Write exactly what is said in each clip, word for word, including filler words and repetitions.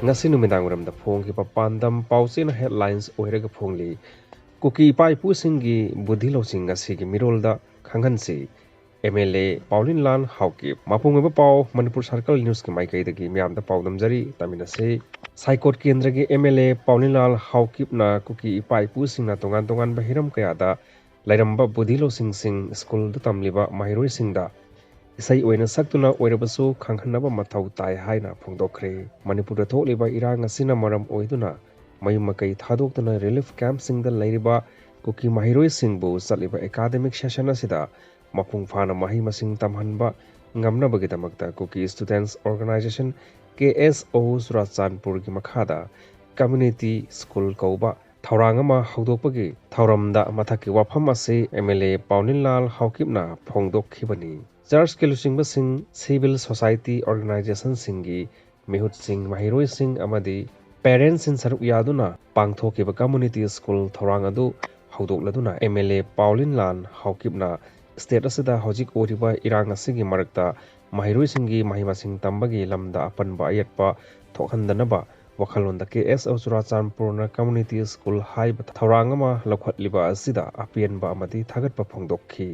ꯉꯁꯤ ꯅꯨꯃꯤꯗꯥꯡ ꯋꯥꯏꯔꯝꯗ ꯐꯣꯡꯈꯤꯕ ꯄꯥꯟꯗꯝ ꯄꯥꯎꯆꯦꯅ headlines ꯑꯣꯏꯔꯒ ꯐꯣꯡꯂꯤ꯫ ꯀꯨꯀꯤ ꯏꯄꯥ ꯏꯄꯨꯁꯤꯡꯒꯤ ꯕꯨꯙꯤ ꯂꯧꯁꯤꯡ ꯉꯁꯤꯒꯤ ꯃꯤꯔꯣꯜꯗ ꯈꯪꯍꯟꯁꯤ꯫ MLA ꯄꯥꯎꯂꯤꯟꯂꯥꯜ ꯍꯥꯎꯀꯤꯞ꯫ ꯃꯄꯨꯡ ꯑꯣꯏꯕ ꯄꯥꯎ ꯃꯅꯤꯄꯨꯔ ꯁꯔꯀꯜ ꯅ꯭ꯌꯨꯁꯀꯤ ꯃꯥꯏꯀꯩꯗꯒꯤ ꯃꯤꯌꯥꯝꯗ ꯄꯥꯎꯗꯝꯖꯔꯤ, ꯇꯥꯃꯤꯟꯅꯁꯤ꯫ ꯁꯥꯏꯀꯣꯠ ꯀꯦꯟꯗ꯭ꯔꯒꯤ MLA ꯄꯥꯎꯂꯤꯟꯂꯥꯜ ꯍꯥꯎꯀꯤꯞꯅ ꯀꯨꯀꯤ ꯏꯄꯥ ꯏꯄꯨꯁꯤꯡꯅ ꯇꯣꯉꯥꯟ ꯇꯣꯉꯥꯟꯕ ꯍꯤꯔꯝ ꯀꯌꯥꯗ ꯂꯩꯔꯝꯕ ꯕꯨꯙꯤ ꯂꯧꯁꯤꯡꯁꯤꯡ ꯁ꯭ꯀꯨꯜꯗ ꯇꯝꯂꯤꯕ ꯃꯍꯩꯔꯣꯏꯁꯤꯡꯗ ꯏꯁꯩ ꯑꯣꯏꯅ ꯁꯛꯇꯨꯅ ꯑꯣꯏꯔꯕꯁꯨ ꯈꯪꯍꯟꯅꯕ ꯃꯊꯧ ꯇꯥꯏ ꯍꯥꯏꯅ ꯐꯣꯡꯗꯣꯛꯈ꯭ꯔꯦ꯫ ꯃꯅꯤꯄꯨꯔꯗ ꯊꯣꯛꯂꯤꯕ ꯏꯔꯥꯡ ꯑꯁꯤꯅ ꯃꯔꯝ ꯑꯣꯏꯗꯨꯅ ꯃꯌꯨꯝ ꯃꯀꯩ ꯊꯥꯗꯣꯛꯇꯨꯅ relief campꯁꯤꯡꯗ ꯂꯩꯔꯤꯕ ꯀꯨꯀꯤ ꯃꯍꯩꯔꯣꯏꯁꯤꯡꯕꯨ ꯆꯠꯂꯤꯕ academic session ꯑꯁꯤꯗ ꯃꯄꯨꯡ ꯐꯥꯅ ꯃꯍꯩ ꯃꯁꯤꯡ ꯇꯝꯍꯟꯕ ꯉꯝꯅꯕꯒꯤꯗꯃꯛꯇ ꯀꯨꯀꯤ Students Organisation, KSO, ꯆꯨꯔꯥꯆꯥꯟꯄꯨꯔꯒꯤ ꯃꯈꯥꯗ community school ꯀꯧꯕ ꯊꯧꯔꯥꯡ ꯑꯃ ꯍꯧꯗꯣꯛꯄꯒꯤ ꯊꯧꯔꯝꯗ ꯃꯊꯛꯀꯤ ꯋꯥꯐꯝ ꯑꯁꯤ MLA ꯄꯥꯎꯅꯤꯟꯂꯥꯜ ꯍꯥꯎꯀꯤꯞꯅ ꯐꯣꯡꯗꯣꯛꯈꯤꯕꯅꯤ꯫ Churchꯀꯤ ꯂꯨꯆꯤꯡꯕꯁꯤꯡ, civil society organizationꯁꯤꯡꯒꯤ ꯃꯤꯍꯨꯠꯁꯤꯡ, ꯃꯍꯩꯔꯣꯏꯁꯤꯡ ꯑꯃꯗꯤ parentsꯁꯤꯡ ꯁꯔꯨꯛ ꯌꯥꯗꯨꯅ ꯄꯥꯡꯊꯣꯛꯈꯤꯕ community school ꯊꯧꯔꯥꯡ ꯑꯗꯨ ꯍꯧꯗꯣꯛꯂꯗꯨꯅ MLA ꯄꯥꯎꯂꯤꯟꯂꯥꯜ ꯍꯥꯎꯀꯤꯞꯅ state ꯑꯁꯤꯗ ꯍꯧꯖꯤꯛ ꯑꯣꯏꯔꯤꯕ ꯏꯔꯥꯡ ꯑꯁꯤꯒꯤ ꯃꯔꯛꯇ ꯃꯍꯩꯔꯣꯏꯁꯤꯡꯒꯤ ꯃꯍꯩ ꯃꯁꯤꯡ ꯇꯝꯕꯒꯤ ꯂꯝꯗ ꯑꯄꯟꯕ ꯑꯌꯦꯠꯄ ꯊꯣꯛꯍꯟꯗꯅꯕ ꯋꯥꯈꯜꯂꯣꯟꯗ KSO ꯆꯨꯔꯥꯆꯥꯟꯄꯨꯔꯅ community school ꯍꯥꯏꯕ ꯊꯧꯔꯥꯡ ꯑꯃ ꯂꯧꯈꯠꯂꯤꯕ ꯑꯁꯤꯗ ꯑꯄꯦꯟꯕ ꯑꯃꯗꯤ ꯊꯥꯒꯠꯄ ꯐꯣꯡꯗꯣꯛꯈꯤ꯫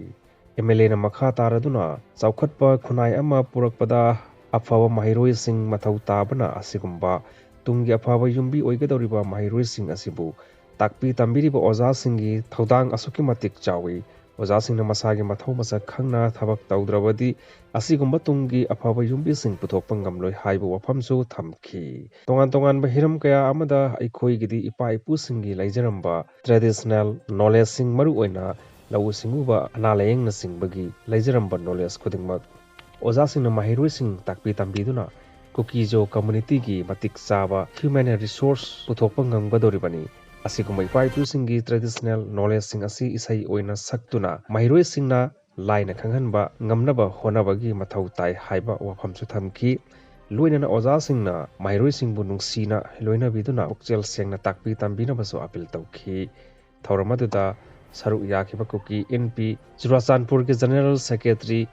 MLAꯅ ꯃꯈꯥ ꯇꯥꯔꯗꯨꯅ, ꯆꯥꯎꯈꯠꯄ ꯈꯨꯟꯅꯥꯏ ꯑꯃ ꯄꯨꯔꯛꯄꯗ ꯑꯐꯕ ꯃꯍꯩꯔꯣꯏꯁꯤꯡ ꯃꯊꯧ ꯇꯥꯕꯅ ꯑꯁꯤꯒꯨꯝꯕ ꯇꯨꯡꯒꯤ ꯑꯐꯕ ꯌꯨꯝꯕꯤ ꯑꯣꯏꯒꯗꯧꯔꯤꯕ ꯃꯍꯩꯔꯣꯏꯁꯤꯡ ꯑꯁꯤꯕꯨ ꯇꯥꯛꯄꯤ ꯇꯝꯕꯤꯔꯤꯕ ꯑꯣꯖꯥꯁꯤꯡꯒꯤ ꯊꯧꯗꯥꯡ ꯑꯁꯨꯛꯀꯤ ꯃꯇꯤꯛ ꯆꯥꯎꯏ꯫ ꯑꯣꯖꯥꯁꯤꯡꯅ ꯃꯁꯥꯒꯤ ꯃꯊꯧ ꯃꯁꯛ ꯈꯪꯅ ꯊꯕꯛ ꯇꯧꯗ꯭ꯔꯕꯗꯤ ꯑꯁꯤꯒꯨꯝꯕ ꯇꯨꯡꯒꯤ ꯑꯐꯕ ꯌꯨꯝꯕꯤꯁꯤꯡ ꯄꯨꯊꯣꯛꯄ ꯉꯝꯂꯣꯏ ꯍꯥꯏꯕ ꯋꯥꯐꯝꯁꯨ ꯊꯝꯈꯤ꯫ ꯇꯣꯉꯥꯟ ꯇꯣꯉꯥꯟꯕ ꯍꯤꯔꯝ ꯀꯌꯥ ꯑꯃꯗ ꯑꯩꯈꯣꯏꯒꯤꯗꯤ ꯏꯄꯥ ꯏꯄꯨꯁꯤꯡꯒꯤ ꯂꯩꯖꯔꯝꯕ traditional knowledgeꯁꯤꯡ, ꯃꯔꯨꯑꯣꯏꯅ ꯂꯧꯎ ꯁꯤꯡꯎꯕ, ꯑꯅꯥ ꯂꯥꯌꯦꯡꯅꯆꯤꯡꯕꯒꯤ ꯂꯩꯖꯔꯝꯕ knowledge ꯈꯨꯗꯤꯡꯃꯛ ꯑꯣꯖꯥꯁꯤꯡꯅ ꯃꯍꯩꯔꯣꯏꯁꯤꯡ ꯇꯥꯛꯄꯤ ꯇꯝꯕꯤꯗꯨꯅ ꯀꯨꯀꯤꯖꯣ communityꯒꯤ ꯃꯇꯤꯛ ꯆꯥꯕ human resource ꯄꯨꯊꯣꯛꯄ ꯉꯝꯒꯗꯧꯔꯤꯕꯅꯤ꯫ ꯑꯁꯤꯒꯨꯝꯕ ꯏꯄꯥ ꯏꯄꯨꯁꯤꯡꯒꯤ traditional knowledgeꯁꯤꯡ ꯑꯁꯤ ꯏꯁꯩ ꯑꯣꯏꯅ ꯁꯛꯇꯨꯅ ꯃꯍꯩꯔꯣꯏꯁꯤꯡꯅ ꯂꯥꯏꯅ ꯈꯪꯍꯟꯕ ꯉꯝꯅꯕ ꯍꯣꯠꯅꯕꯒꯤ ꯃꯊꯧ ꯇꯥꯏ ꯍꯥꯏꯕ ꯋꯥꯐꯝꯁꯨ ꯊꯝꯈꯤ꯫ ꯂꯣꯏꯅꯅ ꯑꯣꯖꯥꯁꯤꯡꯅ ꯃꯍꯩꯔꯣꯏꯁꯤꯡꯕꯨ ꯅꯨꯡꯁꯤꯅ ꯂꯣꯏꯅꯕꯤꯗꯨꯅ ꯄꯨꯛꯆꯦꯜ ꯁꯦꯡꯅ ꯇꯥꯛꯄꯤ ꯇꯝꯕꯤꯅꯕꯁꯨ appeal ꯇꯧꯈꯤ꯫ ꯊꯧꯔꯝ ꯑꯗꯨꯗ ꯁꯔꯨꯛ ꯌꯥꯈꯤꯕ ꯀꯨꯀꯤ ꯏꯟꯄꯤ ꯆꯨꯔꯥꯆꯥꯟꯄꯨꯔꯒꯤ General Secretary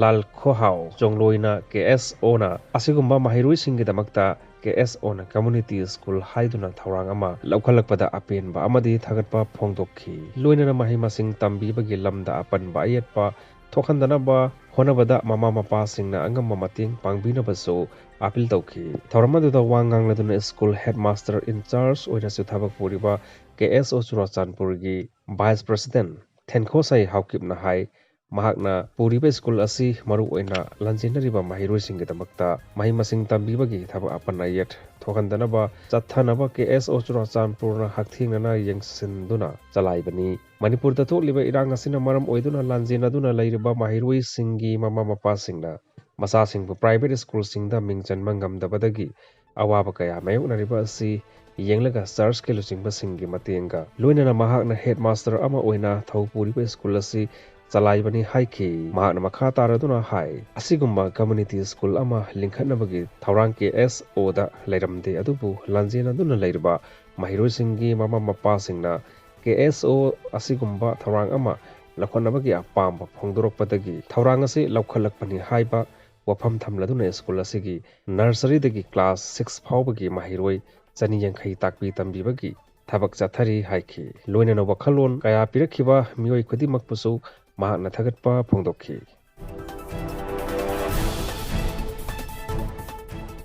ꯂꯥꯜ ꯈꯣꯍꯥꯎ ꯆꯣꯡꯂꯣꯏꯅ KSOꯅ ꯑꯁꯤꯒꯨꯝꯕ ꯃꯍꯩꯔꯣꯏꯁꯤꯡꯒꯤꯗꯃꯛꯇ ꯀꯦ ꯑꯦꯁ ꯑꯣꯅ ꯀꯝꯃ꯭ꯌꯨꯅꯤꯇꯤ ꯁ꯭ꯀꯨꯜ ꯍꯥꯏꯗꯨꯅ ꯊꯧꯔꯥꯡ ꯑꯃ ꯂꯧꯈꯠꯂꯛꯄꯗ ꯑꯄꯦꯟꯕ ꯑꯃꯗꯤ ꯊꯥꯒꯠꯄ ꯐꯣꯡꯗꯣꯛꯈꯤ꯫ ꯂꯣꯏꯅꯅ ꯃꯍꯩ ꯃꯁꯤꯡ ꯇꯝꯕꯤꯕꯒꯤ ꯂꯝꯗ ꯑꯄꯟꯕ ꯑꯌꯦꯠꯄ ꯊꯣꯛꯍꯟꯗꯅꯕ ꯍꯣꯠꯅꯕꯗ ꯃꯃꯥ ꯃꯄꯥꯁꯤꯡꯅ ꯑꯉꯝꯕ ꯃꯇꯦꯡ ꯄꯥꯡꯕꯤꯅꯕꯁꯨ ꯑꯥꯄꯤꯜ ꯇꯧꯈꯤ꯫ ꯊꯧꯔꯝ ꯑꯗꯨꯗ ꯋꯥ ꯉꯥꯡꯂꯗꯨꯅ ꯁ꯭ꯀꯨꯜ ꯍꯦꯗꯃꯥꯁꯇꯔ ꯏꯟꯆꯥꯔꯖ ꯑꯣꯏꯅꯁꯨ ꯊꯕꯛ ꯄꯨꯔꯤꯕ ꯀꯦ ꯑꯦꯁ ꯑꯣ ꯆꯨꯔꯥꯆꯥꯟꯄꯨꯔꯒꯤ ꯚꯥꯏꯁ ꯄ꯭ꯔꯦꯁꯤꯗꯦꯟ ꯊꯦꯟꯈꯣꯁꯥꯏ ꯍꯥꯎꯀꯤꯞꯅ ꯍꯥꯏ, ꯃꯍꯥꯛꯅ ꯄꯨꯔꯤꯕ ꯁ꯭ꯀꯨꯜ ꯑꯁꯤ ꯃꯔꯨꯑꯣꯏꯅ ꯂꯥꯟꯖꯦꯟꯅꯔꯤꯕ ꯃꯍꯩꯔꯣꯏꯁꯤꯡꯒꯤꯗꯃꯛꯇ ꯃꯍꯩ ꯃꯁꯤꯡ ꯇꯝꯕꯤꯕꯒꯤ ꯊꯕꯛ ꯑꯄꯟ ꯑꯌꯦꯠ ꯊꯣꯛꯍꯟꯗꯅꯕ ꯆꯠꯊꯅꯕ ꯀꯦ ꯑꯦꯁ ꯑꯣ ꯆꯨꯔꯥꯆꯥꯟꯄꯨꯔꯅ ꯍꯛꯊꯦꯡꯅꯅ ꯌꯦꯡꯁꯤꯟꯗꯨꯅ ꯆꯂꯥꯏꯕꯅꯤ꯫ ꯃꯅꯤꯄꯨꯔꯗ ꯊꯣꯛꯂꯤꯕ ꯏꯔꯥꯡ ꯑꯁꯤꯅ ꯃꯔꯝ ꯑꯣꯏꯗꯨꯅ ꯂꯥꯟꯖꯦꯟꯅꯗꯨꯅ ꯂꯩꯔꯤꯕ ꯃꯍꯩꯔꯣꯏꯁꯤꯡꯒꯤ ꯃꯃꯥ ꯃꯄꯥꯁꯤꯡꯅ ꯃꯆꯥꯁꯤꯡꯕꯨ ꯄ꯭ꯔꯥꯏꯚꯦꯠ ꯁ꯭ꯀꯨꯜꯁꯤꯡꯗ ꯃꯤꯡ ꯆꯟꯕ ꯉꯝꯗꯕꯗꯒꯤ ꯑꯋꯥꯕ ꯀꯌꯥ ꯃꯥꯌꯣꯛꯅꯔꯤꯕ ꯑꯁꯤ ꯌꯦꯡꯂꯒ ꯆꯔꯆꯀꯤ ꯂꯨꯆꯤꯡꯕꯁꯤꯡꯒꯤ ꯃꯇꯦꯡꯒ ꯂꯣꯏꯅꯅ ꯃꯍꯥꯛꯅ ꯍꯦꯗꯃꯥꯁꯇꯔ ꯑꯃ ꯑꯣꯏꯅ ꯊꯧ ꯄꯨꯔꯤꯕ ꯁ꯭ꯀꯨꯜ ꯑꯁꯤ ꯆꯂꯥꯏꯕꯅꯤ ꯍꯥꯏꯈꯤ꯫ ꯃꯍꯥꯛꯅ ꯃꯈꯥ ꯇꯥꯔꯗꯨꯅ ꯍꯥꯏ, ꯑꯁꯤꯒꯨꯝꯕ ꯀꯝꯃ꯭ꯌꯨꯅꯤꯇꯤ ꯁ꯭ꯀꯨꯜ ꯑꯃ ꯂꯤꯡꯈꯠꯅꯕꯒꯤ ꯊꯧꯔꯥꯡ ꯀꯦ ꯑꯦꯁ ꯑꯣꯗ ꯂꯩꯔꯝꯗꯦ, ꯑꯗꯨꯕꯨ ꯂꯥꯟꯖꯦꯟꯅꯗꯨꯅ ꯂꯩꯔꯤꯕ ꯃꯍꯩꯔꯣꯏꯁꯤꯡꯒꯤ ꯃꯃꯥ ꯃꯄꯥꯁꯤꯡꯅ ꯀꯦ ꯑꯦꯁ ꯑꯣ ꯑꯁꯤꯒꯨꯝꯕ ꯊꯧꯔꯥꯡ ꯑꯃ ꯂꯧꯈꯠꯅꯕꯒꯤ ꯑꯄꯥꯝꯕ ꯐꯣꯡꯗꯣꯔꯛꯄꯗꯒꯤ ꯊꯧꯔꯥꯡ ꯑꯁꯤ ꯂꯧꯈꯠꯂꯛꯄꯅꯤ ꯍꯥꯏꯕ ꯋꯥꯐꯝ ꯊꯝꯂꯗꯨꯅ ꯁ꯭ꯀꯨꯜ ꯑꯁꯤꯒꯤ ꯅꯔꯁꯔꯤꯗꯒꯤ ꯀ꯭ꯂꯥꯁ ꯁꯤꯛꯁ ꯐꯥꯎꯕꯒꯤ ꯃꯍꯩꯔꯣꯏ ꯆꯅꯤ ꯌꯥꯡꯈꯩ ꯇꯥꯛꯄꯤ ꯇꯝꯕꯤꯕꯒꯤ ꯊꯕꯛ ꯆꯠꯊꯔꯤ ꯍꯥꯏꯈꯤ꯫ ꯂꯣꯏꯅꯅ ꯋꯥꯈꯜꯂꯣꯟ ꯀꯌꯥ ꯄꯤꯔꯛꯈꯤꯕ ꯃꯤꯑꯣꯏ ꯈꯨꯗꯤꯡꯃꯛꯄꯨꯁꯨ ꯃꯍꯥꯛꯅ ꯊꯥꯒꯠꯄ ꯐꯣꯡꯗꯣꯛꯈꯤ꯫